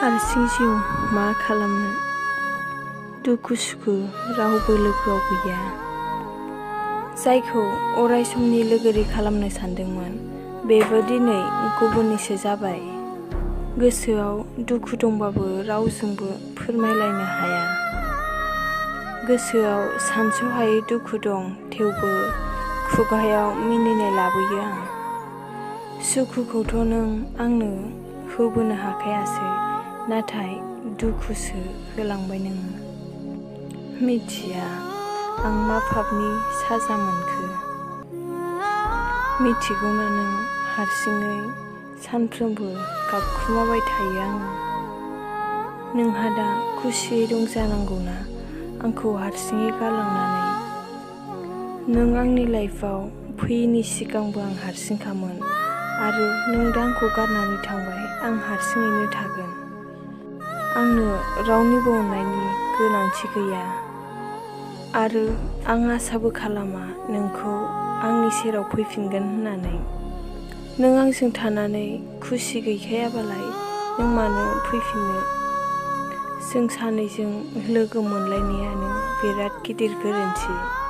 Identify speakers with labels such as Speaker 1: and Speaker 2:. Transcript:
Speaker 1: हारसिं जिउ मा खालामनो, दुखु सुखु रावबो लोगोआव गैया। जायखौ अराय समनि लोगोरि खालामनो सानदोंमोन बेबो दिनै गुबुननिसो जाबाय। गोसोआव दुखु दंबाबो रावजोंबो फोरमायलायनो हाया। गोसोआव सानस'हायै दुखु दं, थेवबो खुगायाव मिनिनाय लाबोयो आं। सुखुखौथ' नों आंनो होबोनो हाखायासै, नाथाय दुखुसो होलांबाय नोङो। मिथिया आं मा पापनि साजा मोनखो। मिथिगौना नों हारसिङै सानफ्रोमबो गाबखुमाबाय थायो आङो। नोंहा दा खुसियै दं जानांगौना आंखौ हारसिङै गालांनानै। नों आंनि लाइफआव फैयैनि सिगांबो आं हारसिंखामोन, आरो नों दा आंखौ गारनानै थांबाय, आं हारसिङैनो थागोन। आंनो रावनिबो अननायनि गोनांथि गैया, आरो आं आसाबो खालामा नोंखौ आंनि सेराव फैफिनगोन होननानै। नों आंजों थानानै खुसि गैखायाबालाय नों मानो फैफिननो? जों सानैजों लोगो मोनलायनायानो बिराद गिदिर गोरोन्थि।